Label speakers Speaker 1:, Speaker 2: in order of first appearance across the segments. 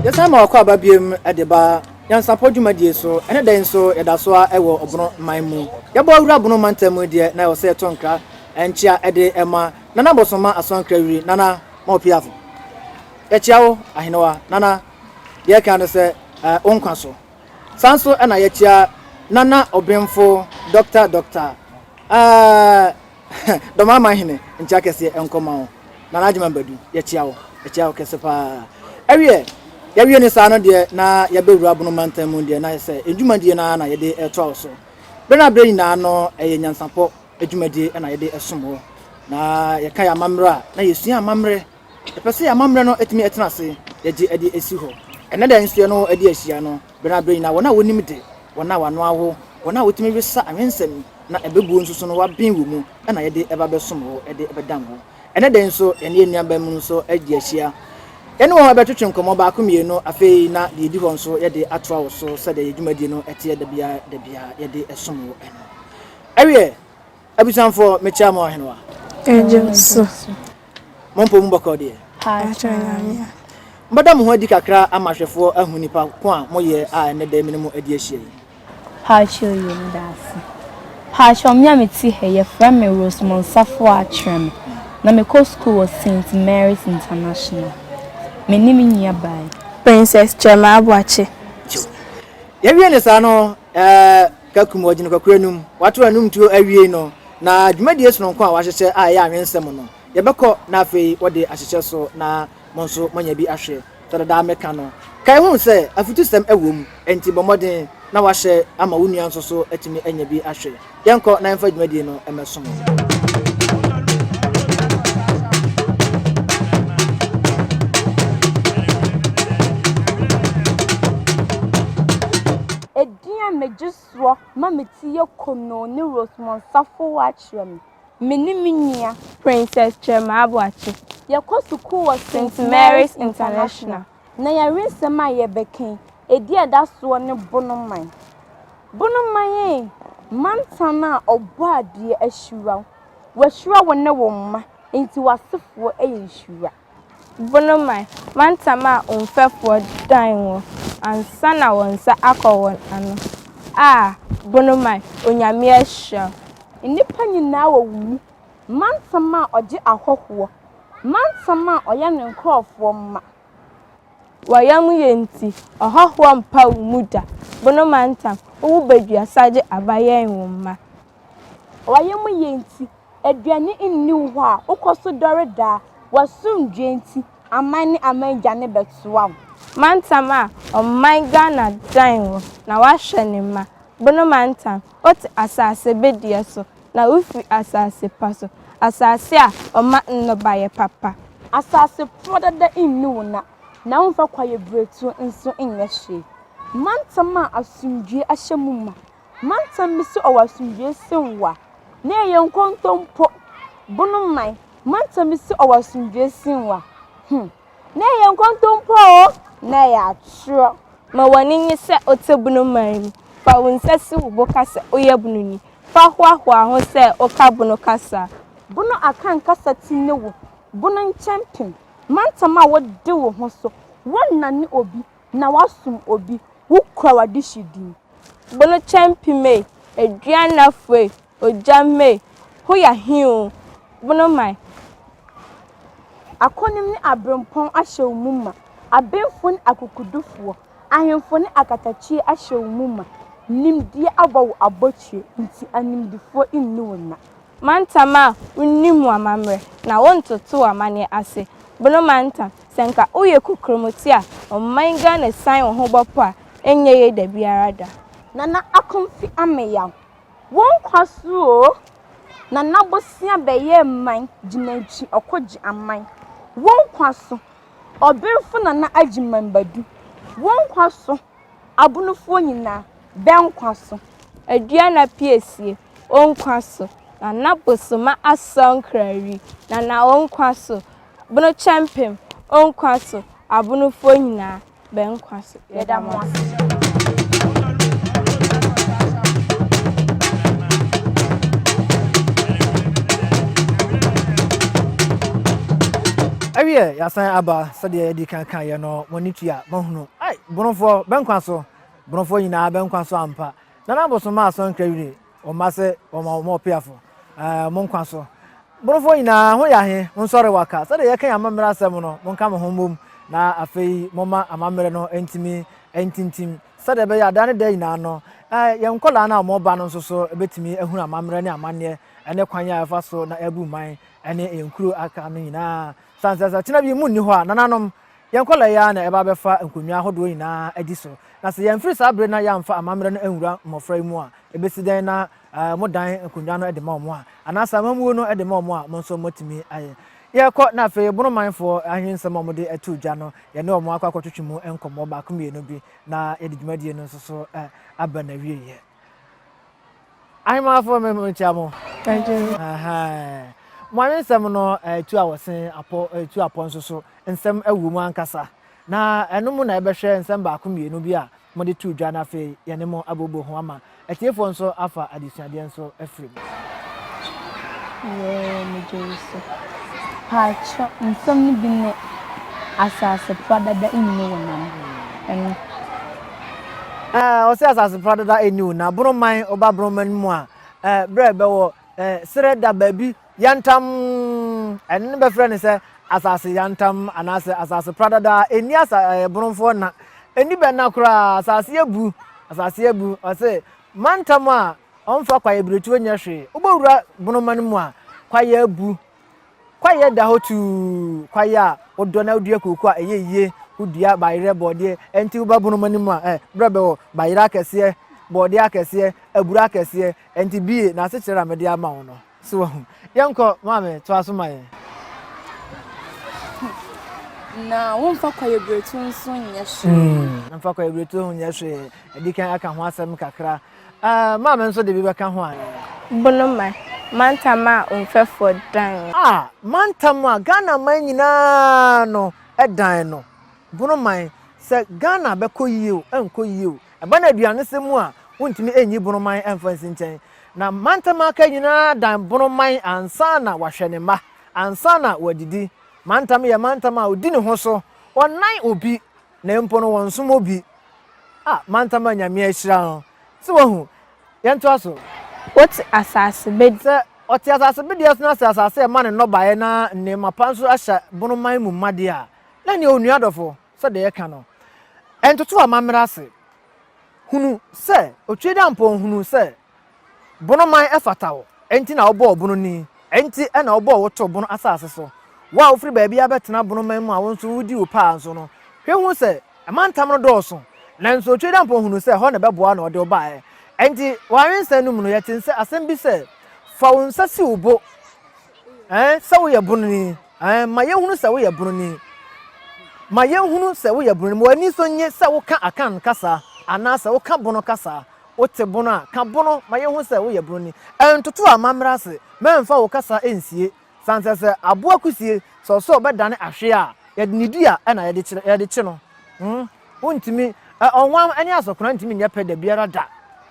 Speaker 1: Yɛsan ma wakɔ aba biom de ba Nyansapɔ dwumadie so. Ɛne dɛn nso yɛda so ara wɔ Ɔbono man mu. Yɛbɔ awura Bono mantam mu deɛ na ɛwɔ sɛ yɛto nkra nkyea de ma Nana Bosoma Asoankra Wiri. Nana, ma wo piafo. Yɛkyea wo, Ahenewa. Nana, deɛ ɛka ne sɛ wo nkwa so. Saa nso na yɛkyea Nana Ɔbenfo Dɔkta Dɔkta eh, Dɔmaaman Hene, nkyea kɛseɛ nkɔ ma wo. Nana Agyeman Badu, yɛkyea wo, yɛkyea wo kɛse paa. Ɛwiɛ, yɛwie ne saa no deɛ na yɛbɛwura Bono mantam mu deɛ na yɛ sɛ ndwumadie no ara na yɛde retoa wo so. Berɛ no a berɛ nyinaa no ɛyɛ nyansapɔ dwumadie na yɛde som wo. Na yɛka yɛn amammerɛ a, na yɛsua amammerɛ. Yɛpɛ sɛ yɛn amammerɛ no tumi tena ase, yɛgye de si hɔ. Ɛnnɛ da yi nso yɛne wo adi ahyia no, berɛ no a berɛ nyinaa wɔn a wɔnim de, wɔn a wɔn ano awo, wɔn a wɔtumi wesa anwensɛm na ɛbɛbuo nso so no wɔaben wɔ mu na yɛde ba bɛsom wo, de bɛdam wo. Ɛnnɛ da yi nso yɛne yɛn nuabaamunu nso adi ahyia. Yɛne wɔn bɛtwetwe nkɔmmɔ baako mmienu, afei na deɛ ɛdi hɔ nso yɛde atoa wo so sɛdeɛ yɛn dwumadie no teɛ da biara da biara yɛde som wo no. Ɛwiɛ, abusuafoɔ mekyia mo ahenewa.
Speaker 2: Ɛgye wo so.
Speaker 1: Mo mpɔ mu bɔkɔɔ deɛ.
Speaker 2: Paatwɔ Nyame a.
Speaker 1: Mobɛda mo ho adi kakra ama ahwɛfoɔ ahu nipa ko a moyɛ a ɛnnɛ da yi me ne mo adi ahyia yi.
Speaker 3: Paatwɔ yie meda ase. Paatwɔ me a mete ha yi yɛfrɛ me Rosemond Safoa Akyerɛme na mekɔ sukuu wɔ Saint Mary's International. Me ne me nua baa yi.
Speaker 2: Princess Kyerɛma Aboakye.
Speaker 1: Yɛwie ne saa no ɛɛ Kakum ɔgyina Kwaku anum, wato anum tuo awiei no, na dwumadie sononko a wahyehyɛ a ɛyɛ anwensɛm no, yɛbɛkɔ na afei wɔde ahyehyɛ so na mo nso moanya bi ahwɛ. Sɛdeɛ daa meka no, kae hu sɛ afutusɛm wɔ mu, enti bɔ mmɔden na wahyɛ ama wo nua nso so atumi anya bi ahwɛ. Yɛnkɔ na yɛmfa dwumadie no mmɛsom wo.
Speaker 3: Edin a megye soɔ ma me ti yɛ konoo ne Rosemond Safowa akyerɛ me. Me ne me nua.
Speaker 2: Princess Kyeremah Aboakye.
Speaker 3: Yɛkɔ sukuu wɔ St. Mary's International. Na yɛn nsɛm a yɛbɛka yi, edi a ɛda soɔ ne Bonoman. Bonoman ee, mantam a ɔbɔ adeɛ ahyira wo. Wahyira wo ne wo mma, nti w'asefoɔ yɛ nhyira.
Speaker 2: Bonoman, mantam a wo mfɛfoɔ dan wo ansa na wɔn nsa akɔ wɔn ano. A, Bonoman, Onyame ahyira wo.
Speaker 3: Nnipa nyinaa wɔ wo mu. Mantam a ɔgye ahɔhoɔ. Mantam a ɔyɛ ne nkurɔfoɔ mma.
Speaker 2: Wɔyam yɛ nti, ɔhɔhoɔ mpa wo mu da. Bono mantam, wowo baduasa gye aba yɛn wo mma.
Speaker 3: Wɔyam yɛ nti, aduane nni wo hɔ a wokɔ so dɔre daa. W'asomdwoe nti, aman ne aman dwane bɛtoa wo.
Speaker 2: Mantam a ɔman Ghana dan wo na wahwɛ ne mma. Bono mantam, wote asase bedeɛ so na wofiri asase pa so. Asase a ɔma nnɔbaeɛ papa.
Speaker 3: Asase porɔ dada nni wo na, na womfa kwaeɛbirentuo nso nyɛ hwee. Mantam a asomdwoe ahyɛ mu ma. Mantam bi sɛ ɔwɔ asomdwoe sen wo a, na ɛyɛ nkontompo. Bonoman, mantam bi sɛ ɔwɔ asomdwoe sen wo a, na ɛyɛ nkontompo o, na ɛyɛ atorɔ.
Speaker 2: Ma w'ani nye sɛ wote Bonoman mu. Fa wo nsa si wo bo ka sɛ woyɛ Bononi. Fa hoahoa ho sɛ woka Bono kasa.
Speaker 3: Bono Akan kasa ti ne wo. Bono nkyɛmpem. Mantam a wode wo ho so. Wonnane obi na woasom obi. Wokura w'adehye din.
Speaker 2: Bono kyɛmpem ei, aduanafo ei, ogyam ei, ho yɛ he o, Bonoman.
Speaker 3: Akonim ne aberempɔn ahyɛ wo mu ma. Abenfo ne akokodufoɔ, ahemfo ne akatakyie ahyɛ wo mu ma. Nimdeɛ abɔ wo abotire nti animdefoɔ nni wo na.
Speaker 2: Mantam a wonnim w'amammerɛ na wontoto w'amanneɛ ase. Bono mantam, sɛ nka woyɛ kokromoti a, ɔman Ghana sian wo ho bɔpo a, ɛnyɛ yie da biara da.
Speaker 3: Nana Akomfi Ameyaw, wo nkwa so o! Nana Bosea bɛyɛɛ man gyinankyi ɔkogye aman. Wo nkwa so, Ɔbenfo Nana Agyeman Badu, wo nkwa so, Abonofoɔ nyinaa, bɛ nkwa so.
Speaker 2: Aduana Piesie, wo nkwa so. Nana Bosoma Asɔ Nkrari, Nana wo nkwa so. Bono Kyɛmpem, wo nkwa so. Abonofoɔ nyinaa, bɛ nkwa so.
Speaker 3: Yɛda mo ase.
Speaker 1: Ɛwiɛ, yɛasan aba sɛdeɛ yɛdi kan kaeɛ no, mo ani tua, moahunu. Ai, Bonofoɔ, bɛnkwa so! Bonofoɔ nyinaa bɛnkwa so ampa. Nana Abosomma Asonkra Wiri, wɔn mma se wɔma wɔn ɔpeafo, ɛɛ, mo nkwa so. Bonofoɔ nyinaa, ho yɛ ahe? Monsɔre waka. Sɛdeɛ yɛka yɛn amammerɛ asɛm no, monka mo ho mmom, na afei momma amammerɛ no ntumi ntintim, sɛdeɛ ɛbɛyɛ a daa ne daa nyinaa no, ɛɛ, yɛn nkwadaa no a wɔreba no nso so bɛtumi ahunu amammerɛ ne amanneɛ ne kwan a ɛfa so na ɛbu man ne yɛn nkuro aka no nyinaa. Sane sɛ sɛ kyena bi mu nni hɔ a, nananom, yɛn nkwadaa yi ara na ɛba abɛfa nkonnwa ahodoɔ nyinaa adi so. Na sɛ yɛamfiri saa bere na yɛamfa amammerɛ no anwura mmɔfra yi mu a, ɛbɛsi dɛn na modan nkonnwa no de ma wɔn a, anaasɛ amammuo no de ma wɔn a, mo nso moatumi ayɛ. Yɛrekɔ na afei Bonomanfoɔ ahensɛm a wɔde too dwa no, yɛne wɔn akɔ akɔtwetwe mu nkɔmmɔ baako mmienu bi na yɛde dwumadie no nso so aba n'awieeɛ. Ahemafo me mekyia mo. Mo awensɛm no tu awɔsen apɔ tu apɔ nso so nsɛm wɔ mu ankasa. Na ɛno mu na yɛbɛhwɛ nsɛm baako mmienu bi a mode too dwa na afei yɛne mo abooboo ho ama atiefoɔ nso afa adesuadeɛ nso afiri mu.
Speaker 3: Yoo megye wo so. Paatwɔ nsɛm no bi ne asase pradada nni wo nam ɛno.
Speaker 1: Ɛɛ ɔsɛ asase pradada nni wo nam Bonoman woba Bonoman mu a ɛɛ berɛ bɛwɔ ɛɛ serɛ da baabi yantam ɛno no bɛfrɛ no sɛ asase yantam anaasɛ asase pradada ɛnni asa ɛɛ Bonomfoɔ nna ɛnni bɛ nna koraa asase abu asase abu ɔsɛ mantam a Ɔmfa kwaeɛbiretuo nyɛ hwee. Wobɛwura bonoma no mu a, kwaeɛ abu. Kwaeɛ da hɔ tuu. Kwaeɛ a wodɔ na wodua kooko a ɛyɛ yie. Wodua bayerɛ, bɔɔdeɛ. Ɛnti woba bonoma no mu a, eh, berɛ bɛwɔ bayerɛ akɛseɛ, bɔɔdeɛ akɛseɛ, aburo akɛseɛ. Ɛnti bie, n'asekyerɛ na mede ama wo no. So wahu? Yɛnkɔ, maame, toa so ma yɛn.
Speaker 3: Na womfa kwaeɛbiretuo nso nyɛ hwee.
Speaker 1: Mfa kwaeɛbiretuo ho nyɛ hwee. Adi kan aka ho asɛm kakra. Eh, maame nso de bi bɛka ho anaa?
Speaker 2: Bono man, mantam a mfɛfoɔ dan.
Speaker 1: A, mantam a Ghana man nyinaa no dan no. Bono man, sɛ Ghana bɛkɔ yie o, ɛnkɔ yie o, ɛba no aduanesɛm mu a, wontumi nyi Bono man mfa nsi nkyɛn. Na mantam a aka nyinaa dan Bono man ansa na wahwɛ ne mma, ansa na wadidi. Mantam yɛ mantam a ɔdi ne ho so, ɔnnan obi, na mpo no wɔnsom obi. Ah, mantam a Nyame ahyira no. So wahu? Yɛntoa so.
Speaker 2: Wote asase bɛ.
Speaker 1: Sɛ ɔte asase bedeɛ so na sɛ asase a ɛma no nnɔbaeɛ na nneɛma pa nso ahyɛ bono man mu ma deɛ a, na neɛ onua dɔfo, sɛdeɛ yɛka no, ɛntoto amammerɛ ase. Hunu sɛ, Otwedampɔn hunuu sɛ Bono man fata wo, enti na wobɔɔ bono ni, enti na wobɔɔ wo too bono asase so. Wo a wofiri baabi abɛtena bono man mu a wo nso wodi wo paa nso no, hwɛ hu sɛ mantam no dɔɔso, nanso Otwedampɔn hunuu sɛ ɛhɔ na ɛbɛboa na ɔde wo baeɛ. Enti wɔ awensɛm no mu no, yɛte nsɛ asɛm bi sɛ, Fa wo nsa si wo bo, ɛɛ, sɛ woyɛ bononi, ɛɛ, ma yɛnhunu sɛ woyɛ bononi. Ma yɛnhunu sɛ woyɛ bononi. Ma w'ani nso nnye sɛ woka Akan kasa anaasɛ woka bono kasa. Wote bono a, ka bono ma yɛnhu sɛ woyɛ bononi. Ntoto amammerɛ ase. Mɛmfa wo kasa nsie. Sane sɛ sɛ aboa kusie, sɛ ɔsɛ ɔbɛdane ahwe a, yɛde ne dua na yɛde kyerɛ, yɛde kye no. Hmm, wontumi, ɛ, ɔnwam ne asɔkora ntumi nyɛ pɛ da biara da.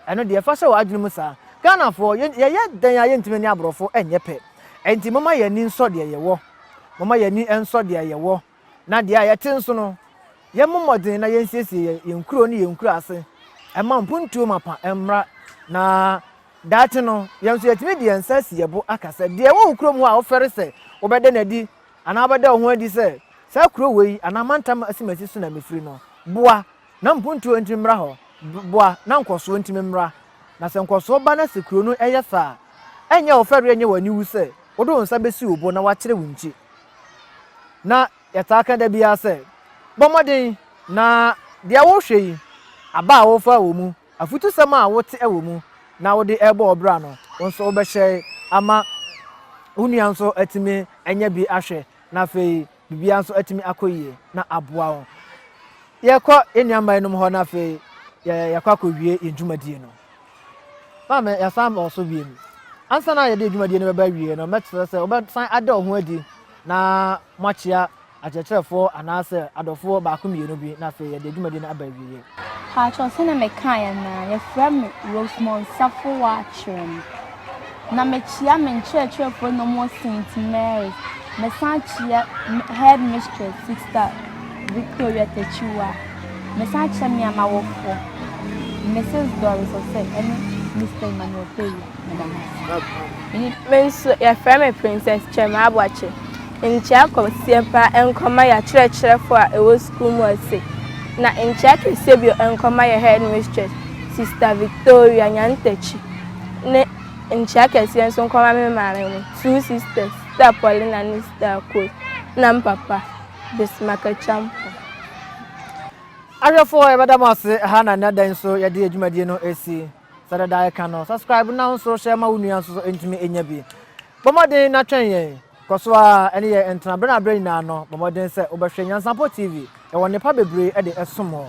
Speaker 1: Ɛno deɛ, fa hyɛ w'adwene mu saa. Ghanafoɔ, yɛ, yɛyɛ dɛn a yɛntumi ne aborɔfo nyɛ pɛ. Enti momma yɛn ani nsɔ deɛ yɛwɔ. Momma yɛn ani nsɔ deɛ yɛwɔ. Na deɛ a yɛte nso no, yɛmmɔ mmɔden na yɛnsiesie yɛn, yɛn nkuro ne yɛn nkuraase. Ɛmma mpuntuo mapa mmra, na daakye no, yɛn nso yɛatumi de yɛn nsa asi yɛn bo aka sɛ, deɛ ɛwɔ wo kurom hɔ a wofɛre sɛ wobɛda no adi anaa wobɛda wo ho adi sɛ saa kuro wei anaa mantam asimasi so na mefiri no, boa na mpuntuo ntumi mmra hɔ, boa na nkɔsoɔ ntumi mmra. Na sɛ nkɔsoɔ ba na sɛ kuro no yɛ fɛ a, ɛnyɛ wo fɛreɛ nyɛ w'aniwu sɛ wode wo nsa bɛsi wo bo na woakyerɛ wo nkyi. Na yɛtaa ka da biara sɛ, Bɔ mmɔden na deɛ worehwɛ yi, aba a worefa wɔ mu, afutusɛm a wote wɔ mu na wode rebɔ wo bra no, wo nso wobɛhyɛ ama wo nua nso atumi anya bi ahwɛ na afei biribiara nso atumi akɔ yie na aboa wo. Yɛkɔ yɛn nua mmaa yinom hɔ na afei yɛakɔ akɔwie yɛn dwumadie no. Maame, yɛasan aba wo so bio. Ansa na yɛde dwumadie no bɛba awie no, mɛkyerɛ sɛ wobɛsan ada wo ho adi na moakyea akyerɛkyerɛfoɔ anaasɛ adɔfoɔ baako mmienu bi na afei yɛde dwumadie no aba awieɛ.
Speaker 3: Paatwɔ sɛnea mekaeɛ no ara, yɛfrɛ me Rosemond Safowa Kyerem. Na mekyea me nkyerɛkyerɛfoɔ na wɔwɔ St. Mary's. Mesan kyia head mistress Sister Victoria Takyiwaa. Mesan kyia me m'awofoɔ Mrs Doris Osei ɛne Mister Emmanuel Taylor. Meda mo ase.
Speaker 2: Me nso yɛfrɛ me Princess Kyerema Aboakye. Nkyia kɛseɛ paa nkɔma yɛ akyerɛkyerɛfoɔ a ɛwɔ sukuu mu ase. Na nkyia kɛseɛ bio nkɔma yɛ head mistress Sister Victoria Nyantakyi ne nkyia kɛseɛ nso nkɔma me maame mo two sisters Sister Paulina ne Sister Akos na me papa Bismarck Acheampong.
Speaker 1: Ahwɛfoɔ yɛbɛda mo ase ɛha na nnɛ da yi nso yɛde yɛ dwumadie no resi. Sɛdeɛ daa yɛka no, subscribe na wo nso hyɛ ma wo nua nso so ntumi nya bi. Bɔ mmɔden na twɛn yɛn. Kɔ so ara ne yɛn ntena berɛ ne aberɛ nyinaa no, bɔ mmɔden sɛ wobɛhwɛ Nyansapɔ TV. Yɛwɔ nnepa bebree de som wo.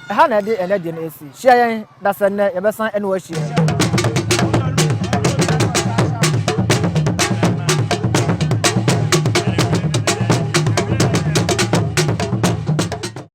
Speaker 1: Ɛha na yɛde ɛnnɛ deɛ no resi. Hyia yɛn dasɛ nnɛ yɛbɛsan ne wo ahyia.